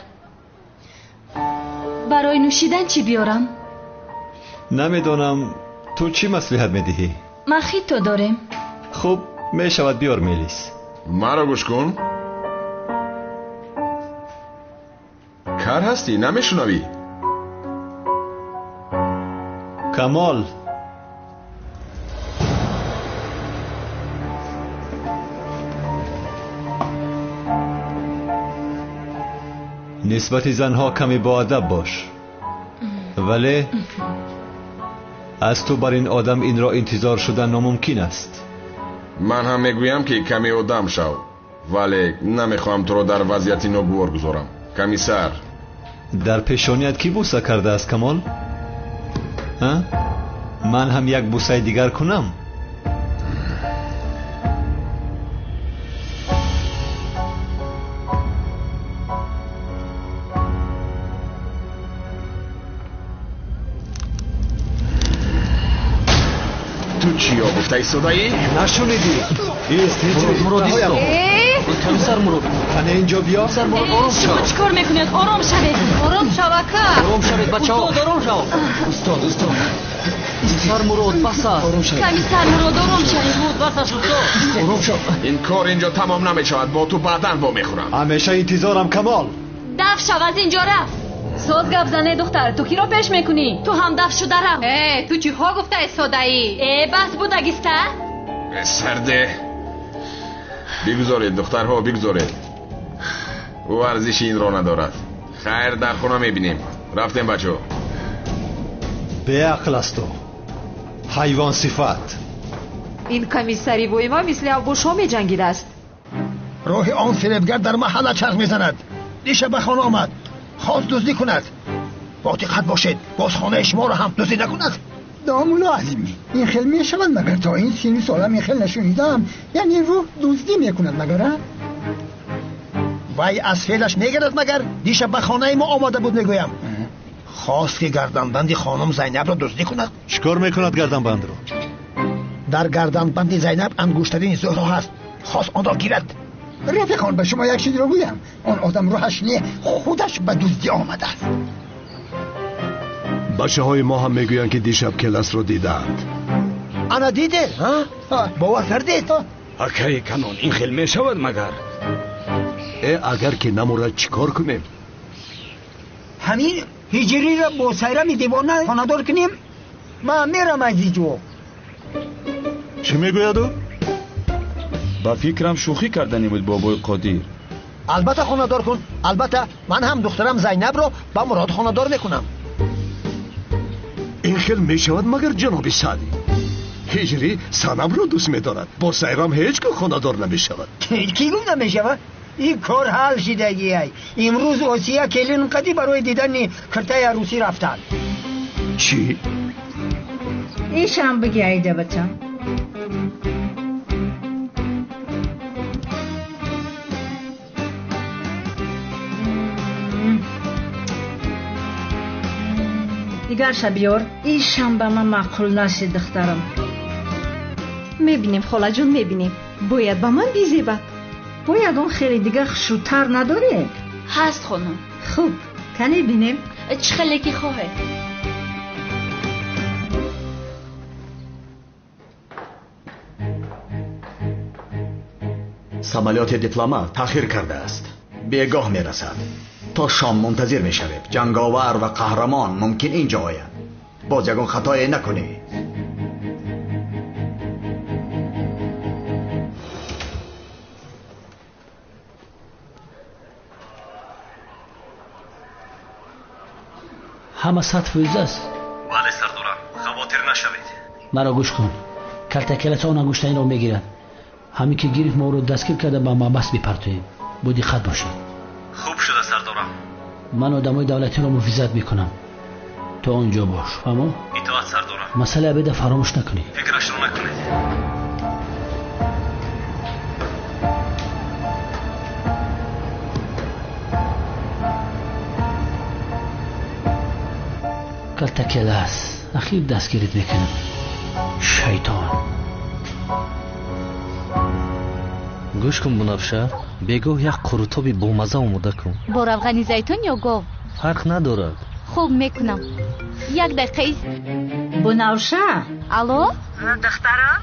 Барои нӯшидан чӣ биёрам? Намедонам, ту чӣ маслиҳат медиҳӣ? Мохито дорем. Хуб, мешавад, биёр, Мелис. Маро гӯш кун. Кар ҳастӣ, намешунавӣ? Камол, нисбати занҳо каме боадаб бош, вале аз ту бар ин одам инро интизор шудан номумкин аст. Ман ҳам мегӯям, ки каме одам шав, вале намехоҳам туро дар вазъияти ногувор гузорам. Комиссар, дар пешоният кӣ буса кардааст, Камол? Ман ҳам як бусаи дигар кунам? Ту чиё гуфта истодаӣ? Нашунидӣ? Ист, Ҳиҷрӣ. Мурод, исто. Комиссар Мурод. Кане инҷо биё. Комиссар Мурод, ором шав. Шумо чӣ кор мекунед? Ором шавед. Ором шав, ака. Ором шавед, бачаҳо. Устод, ором шав. Устод, устод. Комиссар Мурод, бас аст. Ором шавед. Комиссар Мурод, ором шавед. Мурод, бас аст, устод. Ором шав. Ин кор инҷо тамом намешавад. Бо ту баъдан вомехӯрам. Ҳамеша интизорам, Камол. Даф шав, аз инҷо рафт. Соз гап зане, духтар, ту киро пеш мекунӣ? Ту ҳам даф шуда рав. Э, ту чиҳо гуфта истодаӣ? Э, бас будагиста? Сарде. Бигузоред, духтарҳо, бигузоред. Ӯ арзиши инро надорад. Хайр, дар хона мебинем. Рафтем, бачаҳо. Беақл аст ӯ. Ҳайвон сифат. Ин комиссари воима мисли авбошҳо меҷангидааст. Роҳи он фиребгар дар маҳалла чарх мезанад. Диша ба хона омад. Хост дуздӣ кунад. Бо диққат бошед, боз хонаи шуморо ҳам дуздӣ накунад. Домулло Азимӣ, ин хел мешавад магар? То ин сину солам ин хел нашунидам. Яъне рӯҳ дуздӣ мекунад магар? Вай аз феълаш мегардад магар? Диша ба хонаи мо омада буд, мегӯям. Хост ки гарданбанди хонум Зайнабро дуздӣ кунад. Чӣ кор мекунад гарданбандро? Дар гарданбанди Зайнаб ангуштарини Зуҳро ҳаст. Хост онро гирад. Рафиқон, ба шумо як чизро гӯям. Он одам рӯҳаш не, худаш ба дуздӣ омадааст. Бачаҳои мо ҳам мегӯянд, ки дишаб келасро дидаанд. Ана дидед, бовар кардед? Акаи канон, ин хел мешавад магар? Э, агар ки намурад чӣ кор кунем? Ҳамин ҳиҷриро бо сайрами девона хонадор кунем? Ман мерам аз иҷо. Чӣ мегӯяд ӯ? Ба фикрам шӯхӣ кардани буд бобои Қодир. Албатта хонадор кун. Албатта ман ҳам духтарам Зайнабро ба Мурод хонадор мекунам. Ин хел мешавад магар, ҷаноби Саъдӣ? Ҳиҷрӣ Санамро дӯст медорад. Бо Сайрам ҳеҷ гоҳ хонадор намешавад. Кӣ гуфт намешавад? Ин кор ҳал шидагиай. Имрӯз Осия келин қадӣ барои дидани киртаи арӯсӣ рафтанд. Чӣ? Ишам биги, айда бачам. Дигарша биёр. Ишам ба ман маъқул нашид, духтарам. Мебинем, холаҷон, мебинем. Бояд ба ман бизебад. Бо ягон хеле дигар хушрӯтар надоред? Ҳаст, хонум. Хуб, кане бинем. Чӣ хеле ки хоҳед. Самолёти дипломат таъхир кардааст. Бегоҳ мерасад. То шом мунтазир мешавем. Ҷанговар ва қаҳрамон мумкин инҷо ояд. Боз ягон хатое накунӣ. Ҳама 100% аст? Бале, сардорам, хавотир нашавед. Маро гӯш кун. Калтакеласа он ангуштаинро мегирад. Ҳамин ки гирифт, мо ӯро дастгир карда ба маҳбас мепартоем. Бо диққат бошед. Хуб шуда, сардорам. Ман одамои давлатиро муҳофизат мекунам. То он ҷо бош, фаҳмо? Итоат, сардорам. Масъалаи обеда фаромӯш накунӣ. Фикрашро накунед. Калтакелас, ахир дастгирит мекунам. Шайтон. Гӯш кун, Бунафша, бегоҳ як қурутоби бомаза омода кун. Бо равғани зайтун ё гов? Фарқ надорад. Хуб, мекунам. Як дақиқа ист. Бунафша. Алло? Духтарам?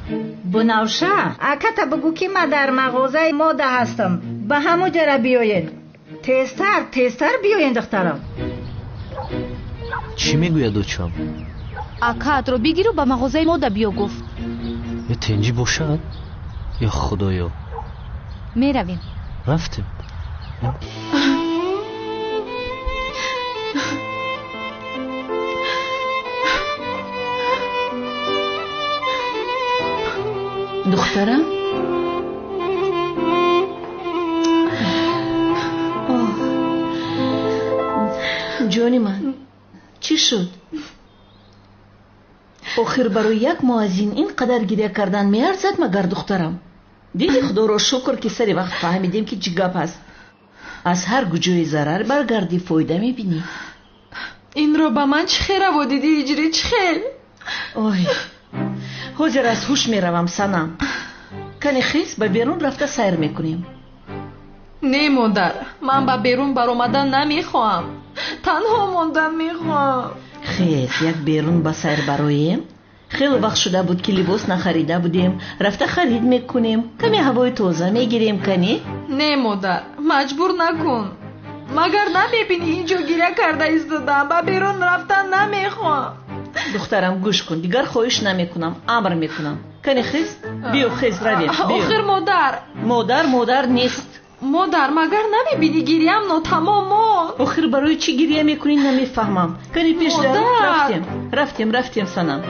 Бунафша, аката бигӯ, ки ман дар мағозаи мода ҳастам. Ба ҳамун ҷара биёед. Тезтар, тезтар биёед, духтарам. Чӣ мегӯяд очам? Акаатро бигиру ба мағозаи мода биё, гуфт. Ё тинҷӣ бошад? Ё худоё. Меравем. Рафтем. Духтарам, ҷони ман, чӣ шуд? Охир барои як муаззин ин қадар гиря кардан меарзад магар, духтарам? Диди, худоро шукр, ки сари вақт фаҳмидем, ки чӣ гап аст. Аз ҳар куҷои зарар баргардӣ, фоида мебинӣ. Инро ба ман чӣ хел раво дидӣ, Ҳиҷрӣ, чӣ хел? Ой, Ҳозир аз ҳуш меравам, Санам. Кани хез, ба берун рафта сайр мекунем. Не, модар, ман ба берун баромадан намехоҳам. Танҳо мондан мехоҳам. Хез, як берун ба сайр бароем. Хеле вақт шуда буд, ки либос нахарида будем. Рафта харид мекунем. Каме ҳавои тоза мегирем, кани? Не, модар, маҷбур накун. Магар намебинӣ инҷо гиря карда истодам? Ба берун рафтан намехоҳам. Духтарам, гӯш кун, дигар хоҳиш намекунам, амр мекунам. Кани хез, биё, хез, равем. Охир модар. Модар, модар нест. Модар, магар намебинӣ гирьям нотамом монд? Охир барои чӣ гирья мекунӣ, намефаҳмам. Кани пеш рафтем, рафтем, рафтем, Санам.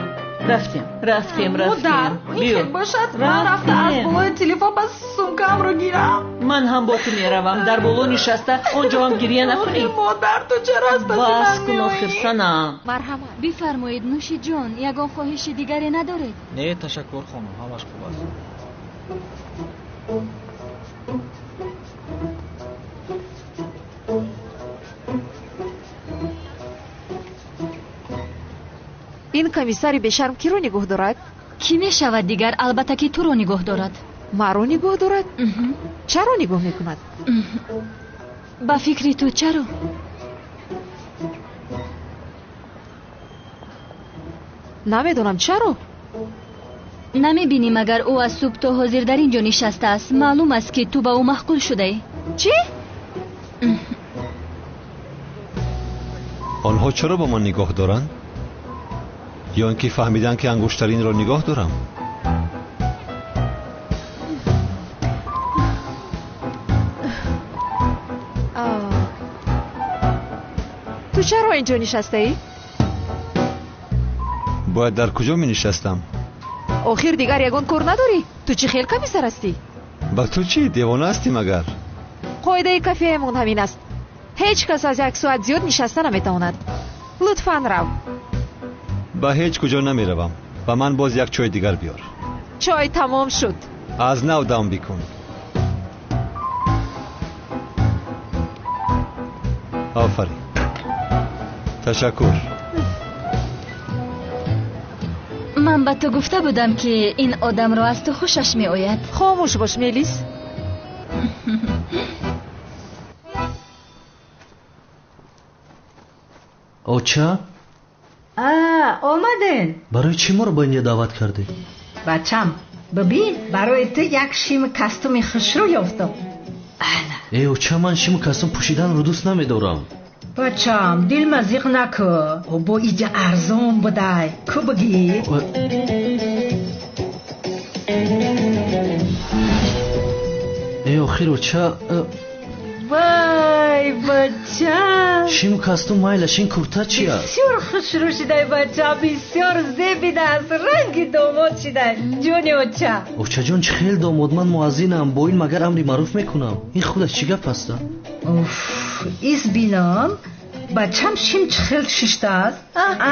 Рафтем, рафтем, рафтем. Модар, ин хел бошад, ман рафта аз болои телефон ба сумкамро гирам. Ман ҳам бо ту меравам. Дар боло нишаста, он ҷо ҳам гирья накунӣ. Модар, ту чаро аз паси ман Бас кун, охир, Санам. Марҳамат. Бифармоед, Нӯшиҷон, ягон хоҳиши дигаре надоред? Не, ташаккур, хонум, ҳамаш хуб аст. Ин комиссари бешарм киро нигоҳ дорад? Кӣ мешавад дигар? Албатта ки туро нигоҳ дорад. Маро нигоҳ дорад? Чаро нигоҳ мекунад? Ба фикри ту чаро? Намедонам чаро. Намебинӣ магар ӯ аз субҳ то ҳозир дар ин ҷо нишастааст. Маълум аст, ки ту ба ӯ маъқул шудаӣ. Чӣ? Онҳо чаро ба ман нигоҳ доранд? Ё ин ки фаҳмиданд, ки ангуштаринро нигоҳ дорам? Ту чаро инҷо нишастаӣ? Бояд дар куҷо менишастам? Охир дигар ягон кор надорӣ? Ту чӣ хел комиссар ҳастӣ? Ба ту чӣ, девона ҳастӣ магар? Қоидаи кафеамон ҳамин аст. Ҳеҷ кас аз як соат зиёд нишаста наметавонад. Лутфан рав. Ба ҳеҷ куҷо намеравам. Ба ман боз як чой дигар биёр. Чой тамом шуд. Аз нав дам бикун. Офарин. Ташаккур. Ман ба ту гуфта будам, ки ин одамро аз ту хушаш меояд. Хомӯш бош, Мелис. Оча? Омаден. Барои чӣ моро ба инҷо даъват кардед? Бачам, бибин, барои ту як шими костюми хушрӯ ёфтам. Э, оча, ман шиму костюм пӯшиданро дӯст намедорам. Бачам, дилма зиқ накӯ. Бо иҷа арзон будай. Ку бигир. Э, охир, оча. Вай, бачам. Шиму костюм майлаш, ин курта чи аст? Бисёр хушрӯ шудай, бачам, бисёр зебидааст, ранги домод шудай. Ҷони оча. Очаҷон, чӣ хел домод? Ман муаззинам, бо ин магар амри маъруф мекунам. Ин худаш чӣ гап аст? Уф, ис бинам. Бачам шим чӣ хел шиштааст.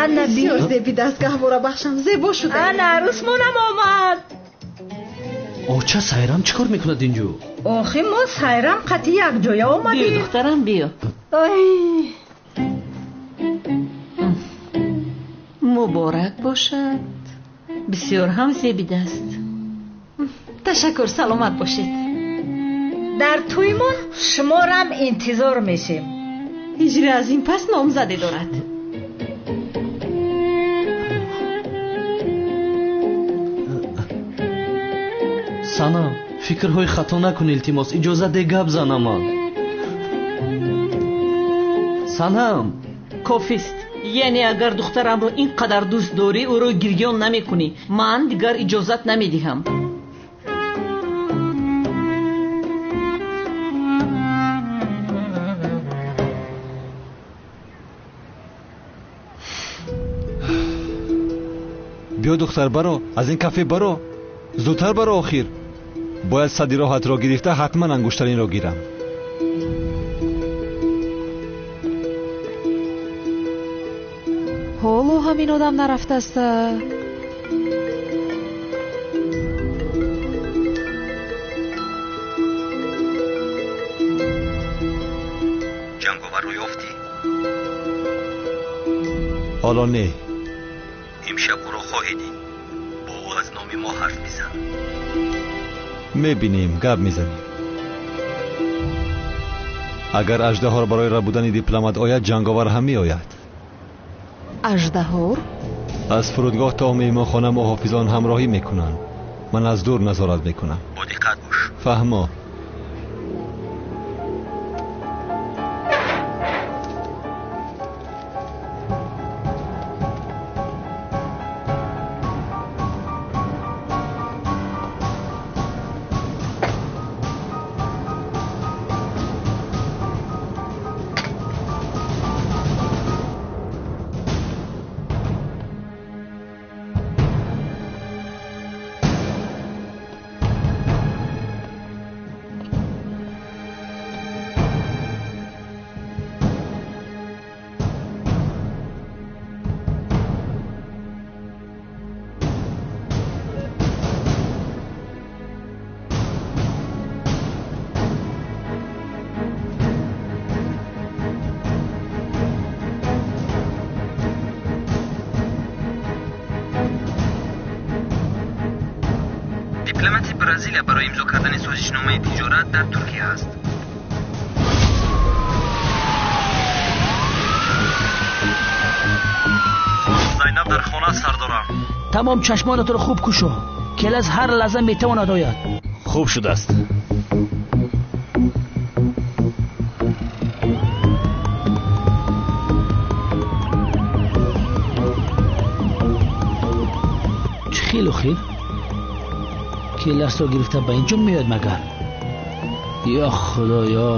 Ана бин. Бисёр зебидааст, гаҳвора бахшам, зебо шуда. Ана арӯсмонам омад. Оча, Сайрам чӣ кор мекунад инҷо? Охи мо Сайрам қатъи якҷоя омадем. Биё, духтарам, биё. Ой. Муборак бошад. Бисёр ҳам зебидааст. Ташаккур, саломат бошед. Дар тӯймон шуморам интизор мешем. Ҳиҷри аз ин пас номзаде дорад. Санам, фикрҳои хато накун, илтимос. Иҷозат де гап занам ман. Санам. Кофист. Яъне агар духтарамро ин қадар дӯст дорӣ, ӯро гирён намекунӣ. Ман дигар иҷозат намедиҳам. Биё, духтар, баро, аз ин кафе баро. Зудтар баро, охир. Бояд сади роҳатро гирифта ҳатман ангуштаринро гирам. Ҳоло ҳамин одам нарафтааст. Ҷанговарро ёфтӣ? Ҳоло не. Имшаб ӯро хоҳӣ дид. Бо ӯ аз номи мо ҳарф мезанад. Мебинем, гап мезанем. Агар аждаҳор барои рабудани дипломат ояд, ҷанговар ҳам меояд. Аждаҳор? Аз фурудгоҳ то меҳмонхона муҳофизон ҳамроҳӣ мекунанд. Ман аз дур назорат мекунам. Бо диққат бош. Фаҳмо. Дипломати Бразилия барои имзо кардани созишномаи тиҷорат дар Туркия аст. Зайнаб дар хона сардорам. Тамом чашмонатро хуб кушо. Келас ҳар лаҳза метавонад ояд. Хуб шудааст. Чӣ хелу хел? Келасро гирифта ба инҷо меояд магар? Ё Худоё!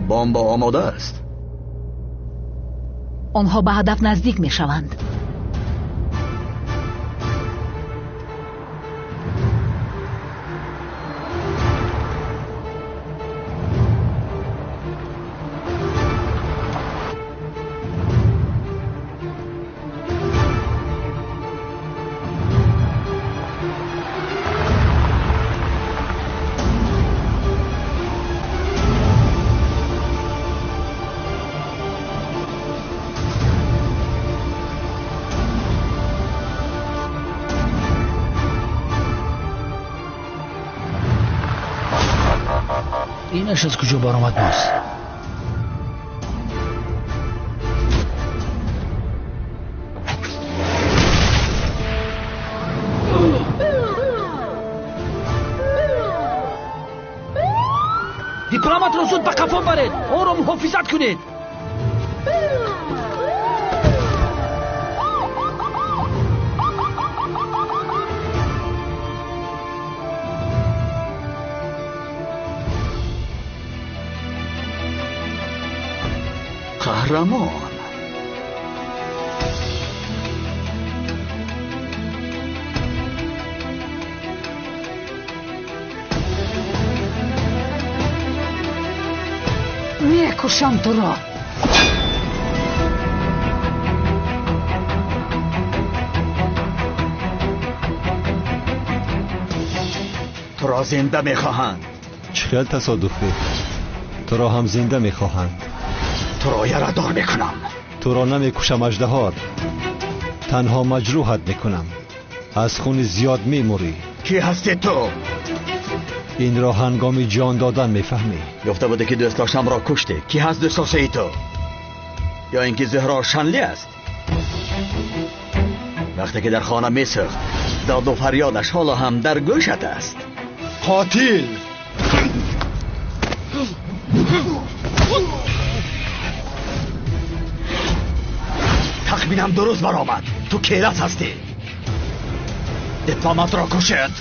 Бомба омода аст. Онҳо ба ҳадаф наздик мешаванд. Инаш аз куҷо баромад боз? Дипломатро зуд ба қафо баред, онро муҳофизат кунед. Қаҳрамон. Мекушам туро. Туро зинда мехоҳанд. Чӣ хел тасодуфӣ? Туро ҳам зинда мехоҳанд. Туро ярадор мекунам. Туро намекушам, аждаҳор. Танҳо маҷрӯҳат мекунам. Аз хуни зиёд мемурӣ. Кӣ ҳастӣ ту? Инро ҳангоми ҷон додан мефаҳмӣ. Гуфта будӣ ки дӯстдоштамро куштӣ. Кӣ ҳаст дӯстдоштаи ту? Ё ин ки Зуҳро Шанли аст? Вақте ки дар хона месӯхт, доду фарёдаш ҳоло ҳам дар гӯшат аст. Қотил! Тахминам дуруст баромад. Ту келас ҳастӣ. Дипломатро кушед.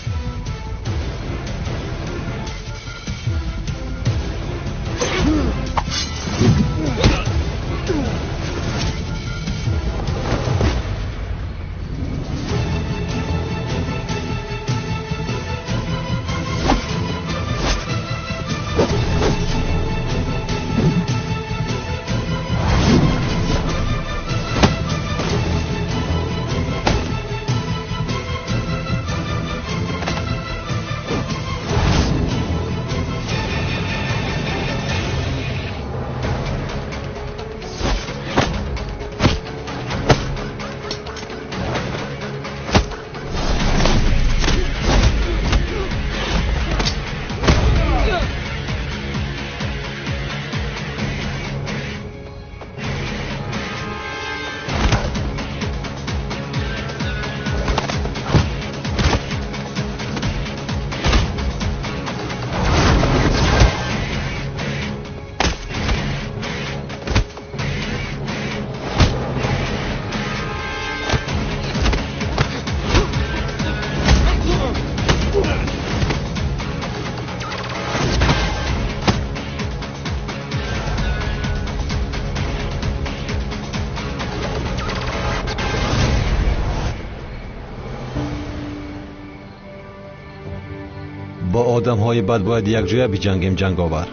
одамҳои бад бояд якҷоя биҷангем, ҷанговар.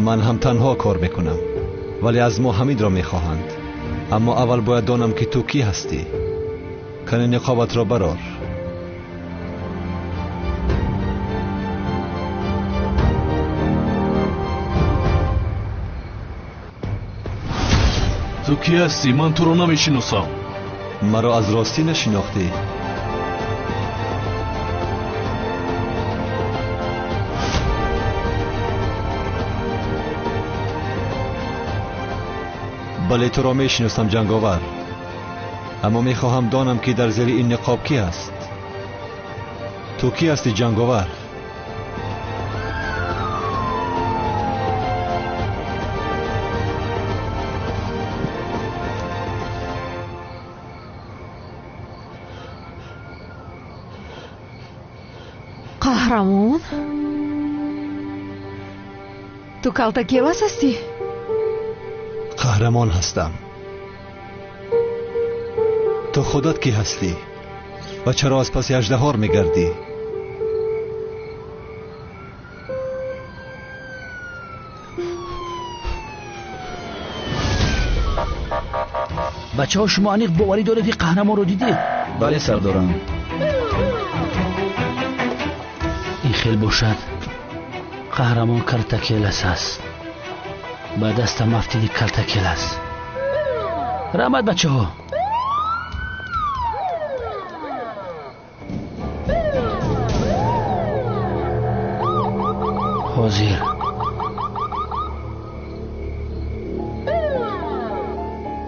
Ман ҳам танҳо кор мекунам, вале аз мо ҳамидро мехоҳанд. Аммо аввал бояд донам, ки ту кӣ ҳастӣ. Кани ниқобатро барор. Ту кӣ ҳастӣ? Ман туро намешиносам. Маро аз ростӣ нашинохтӣ? Бале, туро мешиносам, ҷанговар. Аммо мехоҳам донам, ки дар зери ин ниқоб кӣ аст. Ту кӣ ҳастӣ, ҷанговар? Қаҳрамон, ту калтакелас ҳастӣ? Қаҳрамон ҳастам. Ту худат кӣ ҳастӣ ва чаро аз паси аждаҳор мегардӣ? Бачаҳо, шумо аниқ боварӣ доред, ки қаҳрамонро дидед? Бале, сардорам. Ин хел бошад, қаҳрамон калтакелас аст. Ба дастам афтиди калтакелас. Раҳмат, бачаҳо. Ҳозир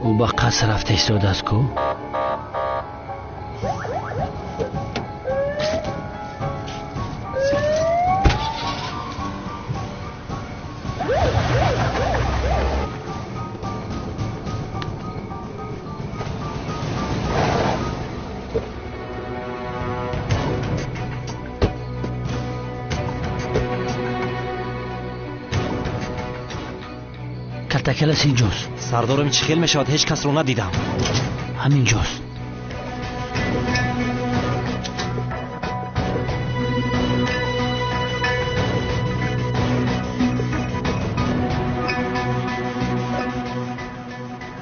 ӯ ба қаср рафта истодааст ку? Калтакелас инҷост. Сардорам, чӣ хел мешавад? Ҳеҷ касро надидам. Ҳаминҷост.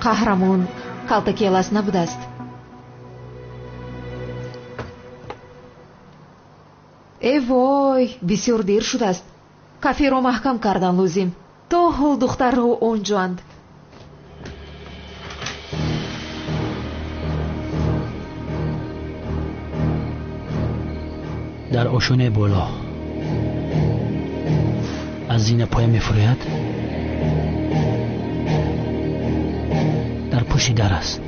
Қаҳрамон калтакелас набудааст. Э вой, бисёр дер шудааст. Каферо маҳкам кардан лозим. То ҳол духтарҳо онҷоанд. Дар ошонаи боло аз зина поя мефурӯяд. Дар пушти дар аст.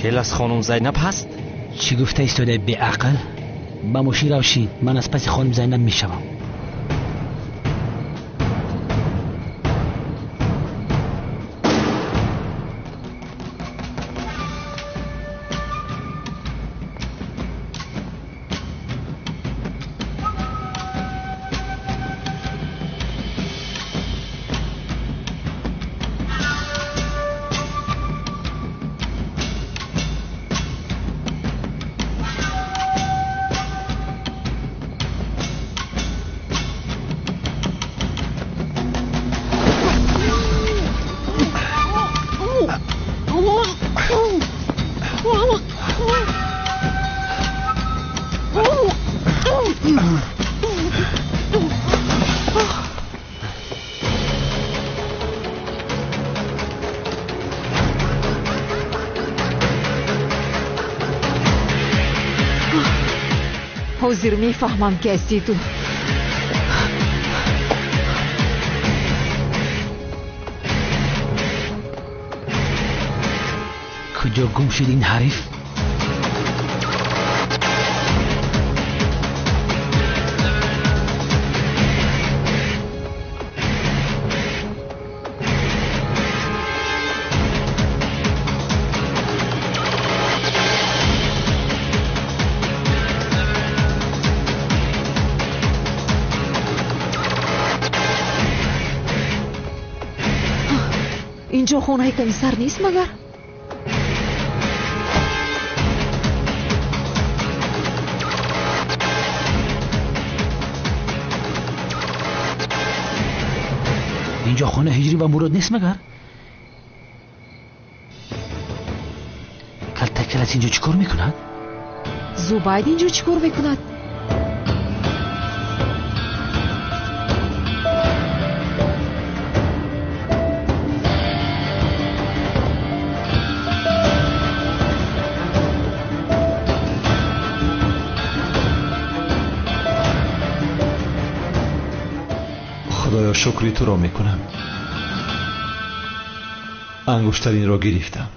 Келас хонум Зайнаб ҳаст? Чӣ гуфта истодаи, беақл? Ба мошин равшин, ман аз паси хонум Зайнаб мешавам. Ҳозир мефаҳмам, ки ҳастӣ ту. Куҷо гум шуд ин ҳариф? Инҷо хонаи комиссар нест магар? Инҷо хонаи Ҳиҷрӣ ва Мурод нест магар? Калтакалас инҷо чӣ кор мекунад? Зубайд инҷо чӣ кор мекунад? Худоё, шукри туро мекунам. Ангуштаринро гирифтам.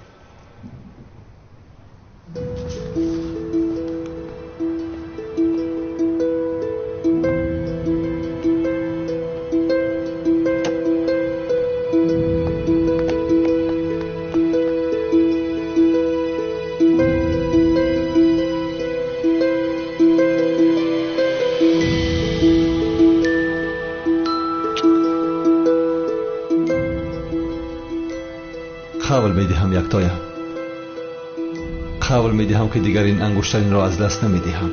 Қавл медиҳам, яктоям. Қавл медиҳам, ки дигар ин ангуштаринро аз даст намедиҳам.